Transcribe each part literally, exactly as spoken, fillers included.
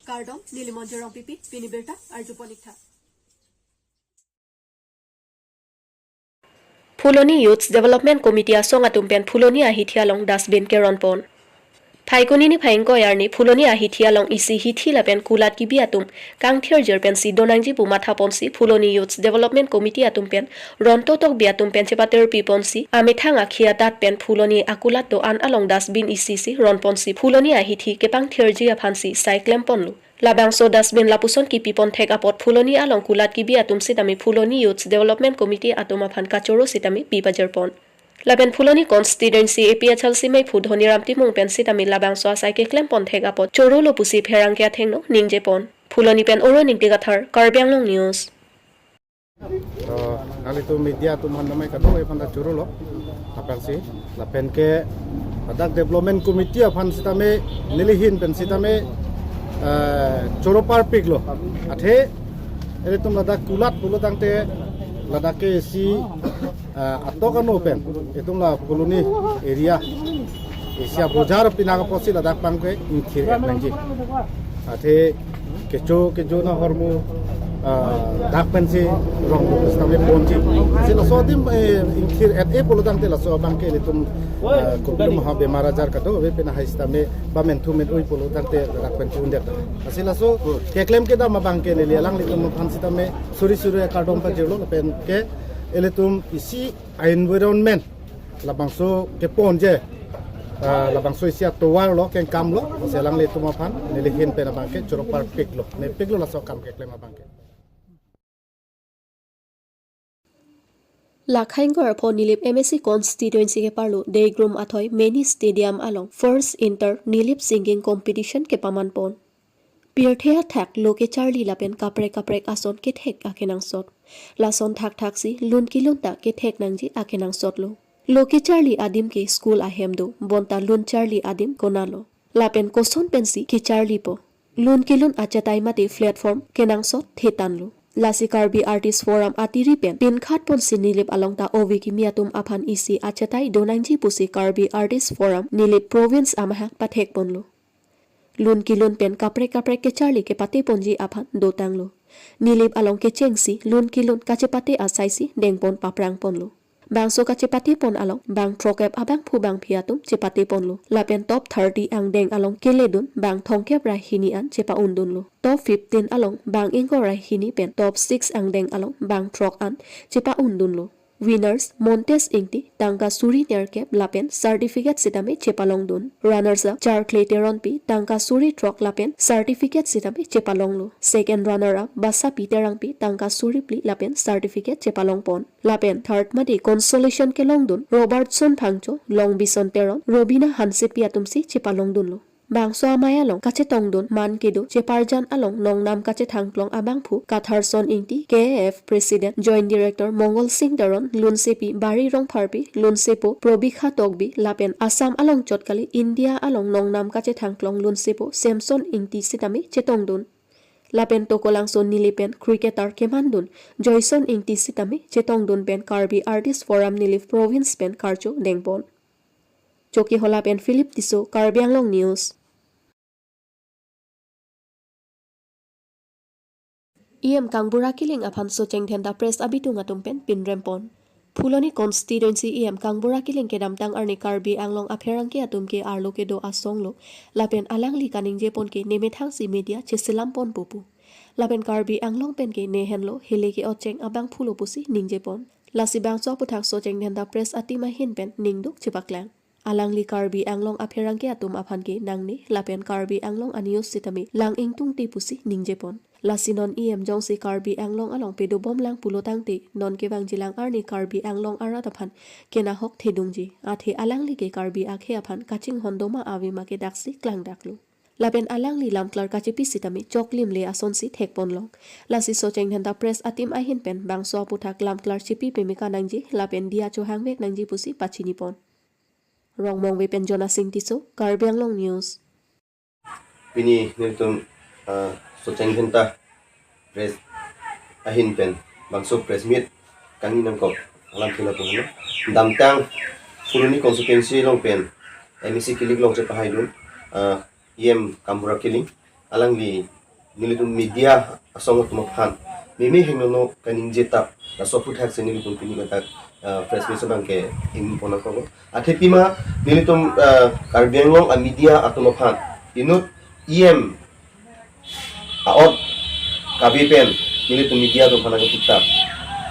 Kardom, neli Monjir Rongpipi, pini birta arjupon ik tha. Phuloni Youths Development Committee asong atum pen Phuloni ahithi along dustbin keron pon. Phaikuni niphai ingkoi arni Phuloni ahithi along isi hithi lapen kulat kibi atum kangthirjir pensi donangji pu matha ponsi Phuloni Youths Development Committee atum pen Ronto Tokbi atum pen chepatirpi ponsi amethang akhi adat pen Phuloni akulat do-an along dustbin isi si ron ponsi Phuloni ahithi kepangthirji aphansi sai klem ponlo. Labangso dustbin lapuson kipi pon thek apot Phuloni along kulat kibi atum sitame Phuloni Youths Development Committee atum aphan kachoro sitame pi pajir pon. Lapen Phuloni Constituency A P H L C meiphu Dhoniram Timung pen sitame labangso asai keklem pon thek apot choro lo pusi pherangke athengno ningje pon. Phuloni pen Oro Ningti Kathar, Karbi Anglong News. Oh, nanglitum media atum aphan namai kadokave aphan ta choro lo. Aphrangsi, lapen ke ladak Development Committee aphan sitame neli ahin pen sitame, eh, choro parpik lo. Athe, ilitum ladak kulat pulo tangte ladak ke isi, eh, atok ano pen itum la Phuloni area, isi abojar pinaka apotsi ladak abang ke ingthir-et nangji. Athe kecho kecho na hormu, ah, dak pensi rong sitame ponji. Lasi laso adim, eh, ingthir-et-e pulo tangte laso abang ke ilitum, ah, kopilom ha bemar ajar kadokave pen ahai sitame ba menthu men-oi pulo tangte dak pensi un-edet. Lasi laso keklem kedam abang ke neli alanglitum aphan sitame suri suri akardom pajirlo lapen ke ilitum isi environment labangso keponji, ah, labangso isi atovar lo kengkam lo, lasi alanglitum aphan neli ahin pen abang ke choro parpik lo, nepik lo laso akam keklem abang ke. Lakhang Gorpho Nilip M A C constituency keparlo Degrum athoi Mini Stadium along first inter Nilip singing competition kepaman pon. Pirthe athak lo kecharli lapen kaprek kaprek ason kethek akenangsot. Lason thakthak si lun kelun ta kethek nangji akenangsot lo. Lo kecharli adim ke school ahem do, bonta lun charli adim konat lo. Lapen koson pensi kecharli po. Lun kelun achetai mate platform kenangsot thetan lo. Lasi Karbi Artist Forum atiri pen pinkhat ponsi Nilip along ta ove kimi atum aphan isi achetai donangji pusi Karbi Artist Forum Nilip province amahang pathek ponlo. Lun kelun pen kaprek kaprek kecharli kepate ponji aphan dotang lo. Nilip along kechengsi lun kelun kachepate asai si dengpon paprang ponlo. Bangso kachepate pon along bang throkep abangphu bangphi atum chepate ponlo. Lapen top thirty angdeng along keledun bang thomkep ra hini an chepa-un dunlo. Top fifteen along bang ingkoi ra hini pen top six angdeng along bang throk an chepa-un dunlo. Winners Montes Ingti tangka suri nerkep lapen certificate sitame chepalong dun. Runners up Charkle Teronpi tangka suri throk lapen certificate sitame chepalong lo. Second runner up Basapi Terangpi tangka suri phli lapen certificate chepalong pon. Lapen third mate consolation kelong dun Robertson Phangcho, Longbison Teron, Robina Hansepi atum si chepalong dunlo. Bangso amei along kachetong dun man kedo cheparjan along nongnam kachethangklong abangphu Katharson Ingti, K A F President, Joint Director Mongol Sing Teron, lunsepi Bari Rongpharpi, lunsepo Probikha Tokbi, lapen Assam along chot kali India along nongnam kachethangklong lunsepo Samson Ingti sitame chetong dun. Lapen Tokolangso Nilip pen cricketer keman dun Joyson Ingti sitame chetong dun pen Karbi Artist Forum Nilip Province pen karcho dengpon. Chokihola pen Philip Tisso, Karbi Anglong News. E M Kangbura Killing aphan Socheng Dhenta press abitung atum pen pinrem pon. Phuloni constituency E M Kangbura Killing kedamtang arni Karbi Anglong apherangke atum ke arlo kedo asong lo, lapen alangli kaningje pon ke nemethang si media cheselam ponpo pu. Lapen Karbi Anglong pen ke ne henlo, hele ke ocheng abangphu lo pusi ningje pon. Lasi bangso aputhak Socheng Dhenta press ateam ahin pen ningduk chepaklang. Alangli Karbi Anglong apherangke atum aphan ke nangne lapen Karbi Anglong a-news sitame lang ingtungte pusi ningje pon. Lasi non E M jongsi Karbi Anglong along pedobom lang pulo tangte, non kevangjilang arni Karbi Anglong arat aphan kenahok thedungji. Athe alangli ke Karbi akhei aphan kachinghon doma ave ma ke daksi klangdaklo. Lapen alangli lamklar kachepi sitame choklim le asonsi thekponlong. Lasi Socheng Dhenta press ateam ahin pen bangso aputhak lamklar chepi pemeka nangji lapen diya chohangvek nangji pusi pachini pon. Rongmongve pen Jonasing Tisso, Karbi Anglong News. Pini nelitum, ah, Socheng Dhenta press ahin pen bangso press meet kangni nangkok alam thila puhana. Damtang Phuloni constituency along pen M A C kilik long chepahai dun, ah, E M Kangbura Killing. Alangli nelitum media asong atum aphan meme hingno kaningje tap, laso aphuthak si nelitum pini katak, ah, press meet abang ke ingpon ako. Athe pima nelitum, ah, Karbi Anglong a media atum aphan inut E M a-ot kave pen nelitum media atum aphan nangketap.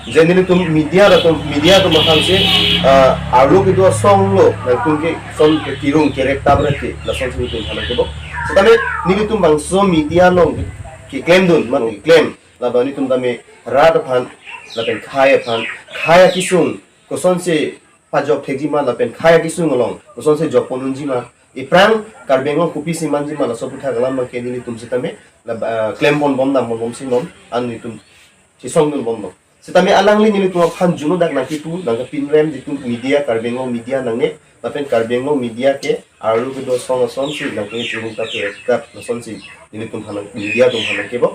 Je nelitum media atum, media atum aphan si, ah, arlo kedo asong lo, nangtum ke son ke tirung kerek tabra ke, lason si nelitum aphan nangkebo. Setame nelitum bangso media along keklemdun, mane keklem, labang nelitum tame rat aphan, lapen khei aphan, khei akesung kosonsi pajok thekji ma lapen khei akesung along kosonsi jokpon unji ma, iphrang Karbi Anglong kopisi manji ma, laso aphuthak alam abang ke nelitum setame la, ah, klempon bom, dampon bom si non, an nelitum chesongdun bom non. Setame alangli nelitum aphan juno dak nangkepu, nangkepinrem, jitu media, Karbi Anglong media nangne, lapen Karbi Anglong media ke arlo kedo asong asonsi nangkechurung tap, tap, asonsi nelitum aphan nang, media atum aphan nangkebo.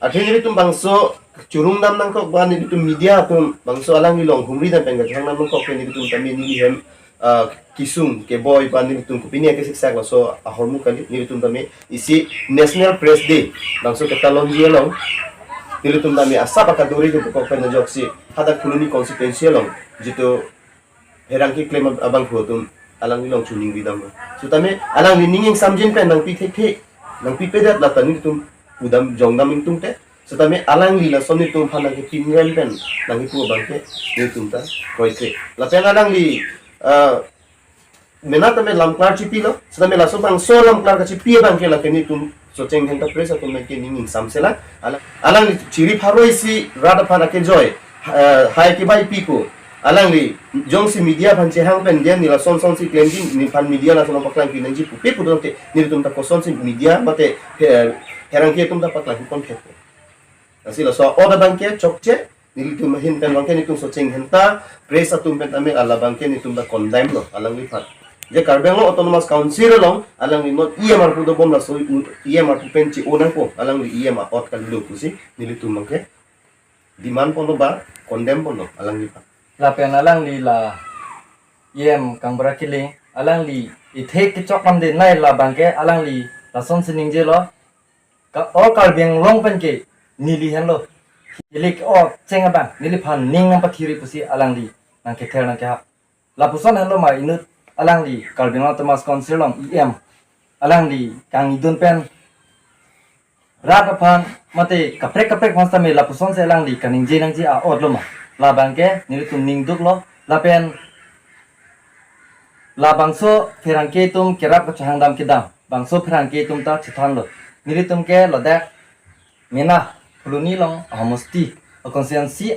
Athe nelitum bangso churung dam nangkok ba nelitum media atum bangso alangli along humri dam pen kachang dam nangkok pen nelitum tame neli hem, ah, kesung keboi ba nelitum kopine kesiksak laso ahormu kali, nelitum tame isi National Press Day bangso ketalonji along nelitum tame asap akadori kedokok pen ajoksi hadak Phuloni constituency along jitu pherangke klem ab-, abangphu atum alangli along chuningri dam. Setame alangli ning ingsamjin pen nangpi thekthe, nangpipedet, lata nelitum pudam jongdam ingtungte. Setame alangli lason nelitum aphan nangkepinrem pen nangkepu abang ke nelitum ta kroikre. Lapen alangli, ah, mena tame lamklar chipilo, setame laso bangso lamklar kachipi abang ke lake nelitum Socheng Dhenta Press atum nangke ning ingsamselang. Ala-, alangli chiri pharo isi rat aphan akejoi, eh, hai kebaipi ko. Alangli jongsi media aphan chehang pen dia neli lason sonsi klemji, neliphan media lason paklangpi nangji pupe pudonte, nelitum ta kosonsi media mate, eh, pherangke atum ta paklangpon thepo. Lasi laso a-ot abang ke chokche, nelitum ahin pen abang ke nelitum Socheng Dhenta Press atum pen tame ala abang ke nelitum ta condemn lo alangliphan. Je Karbi Anglong Autonomous Council along alangli non E M arpu dobom, laso E M arpu pen che-o nangpo, alangli E M a-ot kali lo pusi nelitum abang ke demand ponlo ba condemn ponlo alangliphan. Lapen alangli la E M Kangbura Killing, alangli ithek kechok pamde nai la abang ke alangli lason si ningjelo. Ka-, o Karbi Anglong pen ke neli henlo. Ili ke-o cheng abang, neliphan ning nangpathiri pusi alangli nangkether nangkehap. Lapuson henlo ma inut alangli Karbi Anglong Autonomous Council along E M, alangli kangidun pen rat aphan mate kaprek kaprek aphan setame lapusonsi alangli kaningje nangji a-ot lo ma. La abang ke nelitum ning duklo. Lapen labangso pherangke atum kerap kachehang dam kedam, bangso pherangke atum ta chethanlo. Nelitum ke ladak mena Phuloni along a-homosti, a-constituency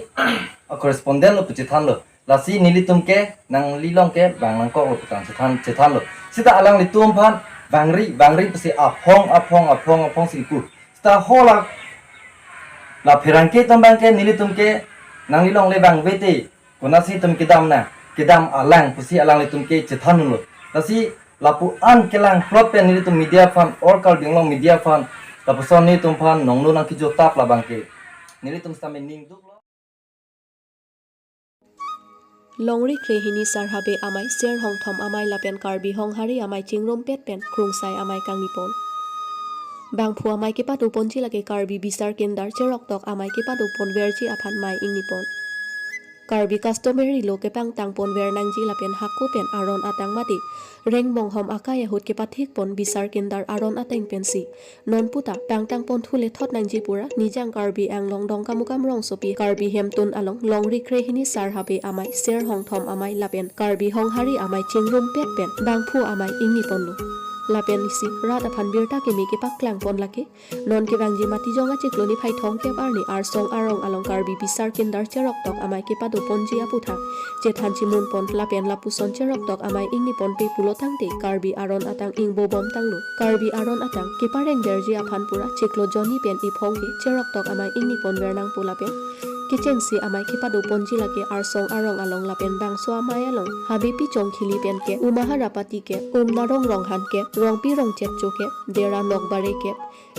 a-correspondent lo pu chethanlo. Lasi nelitum ke nangli along ke vang nangkok lo pu tang chethan, chethanlo. Seta alanglitum aphan vangri, vangri pusi aphong, aphong, aphong, aphong si pu. Seta hala la pherangke atum abang ke nelitum ke nangli along le vangvete, konatsi itum kedam na, kedam alang pusi alanglitum ke chethanlo. Lasi lapu-an kelang plot pen nelitum media aphan, All Karbi Anglong media aphan, lapuson nelitum aphan nongno nangkejotap la abang ke. Nelitum setame ning duklo. Longri kre hini Sar Habe Amei, Ser Hongthom Amei lapen Karbi Honghari Amei chingrumpet pen Krungsai Amei kangnipon. Bangphu amei kepado ponji lake Karbi Bisar Kendar Cheroktok Amei kepado ponverji aphan mei ingnipon. Karbi customary law kepangtang ponver nangji lapen hako pen aron atang mate reng monghom akai ahut kepathik pon Bisar Kendar aron ateng pensi non puta pangtang ponthu lethot nangji pura Nijang Karbi Anglong Dongkamukam rongsopi Karbi Hemtun along Longri kre hini Sar Habe Amei, Ser Hongthom Amei lapen Karbi Honghari Amei chingrumpet pen bangphu amei ingniponlo. Lapen isi rat aphan birta keme kepaklang pon lake, non kevangji Matijong achiklo niphai thomkep arni arsong arong along Karbi Bisar Kendar Cheroktok Amei kepado ponji aputhak chethan chimun pon lapen lapuson Cheroktok Amei ingnipon pe pulo tangte Karbi aron atang ingbobom tanglo. Karbi aron atang keparengverji aphan pura chiklo jonni pen iphong ke Cheroktok Amei ingnipon ver nangpo lapen kechengsi amei kepado ponji lake arsong arong along lapen bangso amei along Habepi Chongkhili pen ke, Umaharapati ke, Umnarong Ronghan ke, Rongpi Rongchetcho ke, Dera Nokbare ke,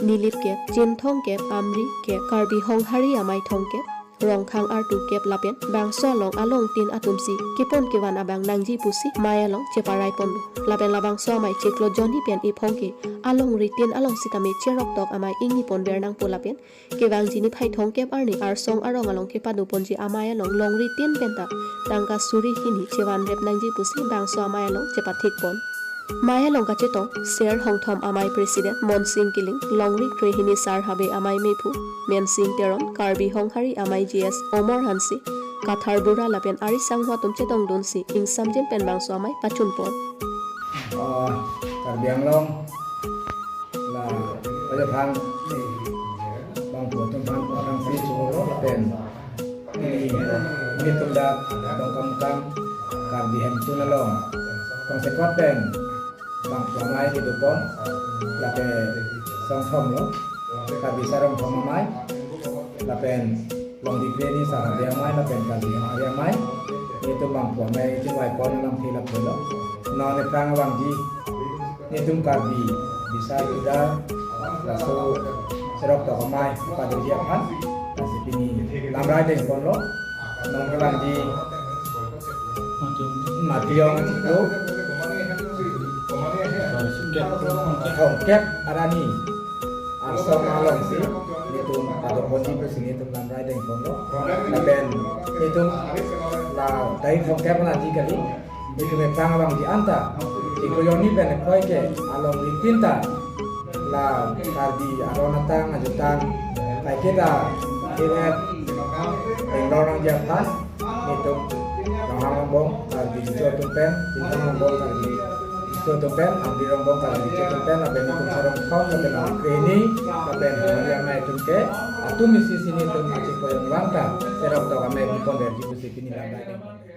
Nilip ke, Chinthong ke, Amri ke, Karbi Honghari Amei thomkep, Rongkhang artu kep lapen bangso along alongtin atumsi kepon kevan abang nangji pusi amei along cheparai ponlo. Lapen labangso amei chiklo jonni pen iphong ke alongri tin along sitame cheroktok amei ingni ponver nangpo lapen kevangji niphai thomkep arni arsong arong along kepadoponji amei along longri tin penta tangka suri hini chevan rep nangji pusi bangso amei along chepathik pon. Amei along kachetong, Ser Hongthom Amei President Monsing Killing, Longri Krehini Sar Habe Amei Mephu Mensing Teron, Karbi Honghari Amei G S Omor Hanse, Kathar Bura lapen ari sangho atum chetongdunsi ingsamjin pen bangso amei pachunpon. Ah, Karbi Anglong la pajaphan bangphu atum aphan aphrangsi cholo lapen ili, ilitum dak Dongkamukam Karbi Hemtun along tongsekot pen bangphu amei kedopon, lapen songthom lo, Karbi Sarong Thom Amei, lapen Longri Krehini Sar Habe Amei, lapen Karbi Honghari Amei, ilitum bangphu amei chingvaipon alamthe lapulo. Non aphrang vangji, ilitum Karbi, bisa Juda, laso cheroktok amei padoji aphan, lasi pini lamrai dengponlo. Non kevangji Matiyong chiklo thomkep arni arsong alongsi ilitum padoponji pusi ilitum lamrai dengponlo. Lapen ilitum la tarik thomkep arni kali, ilitum aphrang vangji anta chiklo jonni pen iphong ke alongri tin ta la Karbi aron atang ajutang kaiketa iret penglor nangji aphan, ilitum Ronghang Rongbong Karbi Recho atum pen, Tingthang Rongbong Karbi Recho atum pen, Amri Rongbong Karbi Recho atum pen, lapen ilitum Sarong Thom, lapen Longri Krehini, lapen Honghari Amei atum ke, atum isi si ilitum achiklo jon vang ta cheroktok amei ponverji pusi pini lamrai dengponlo.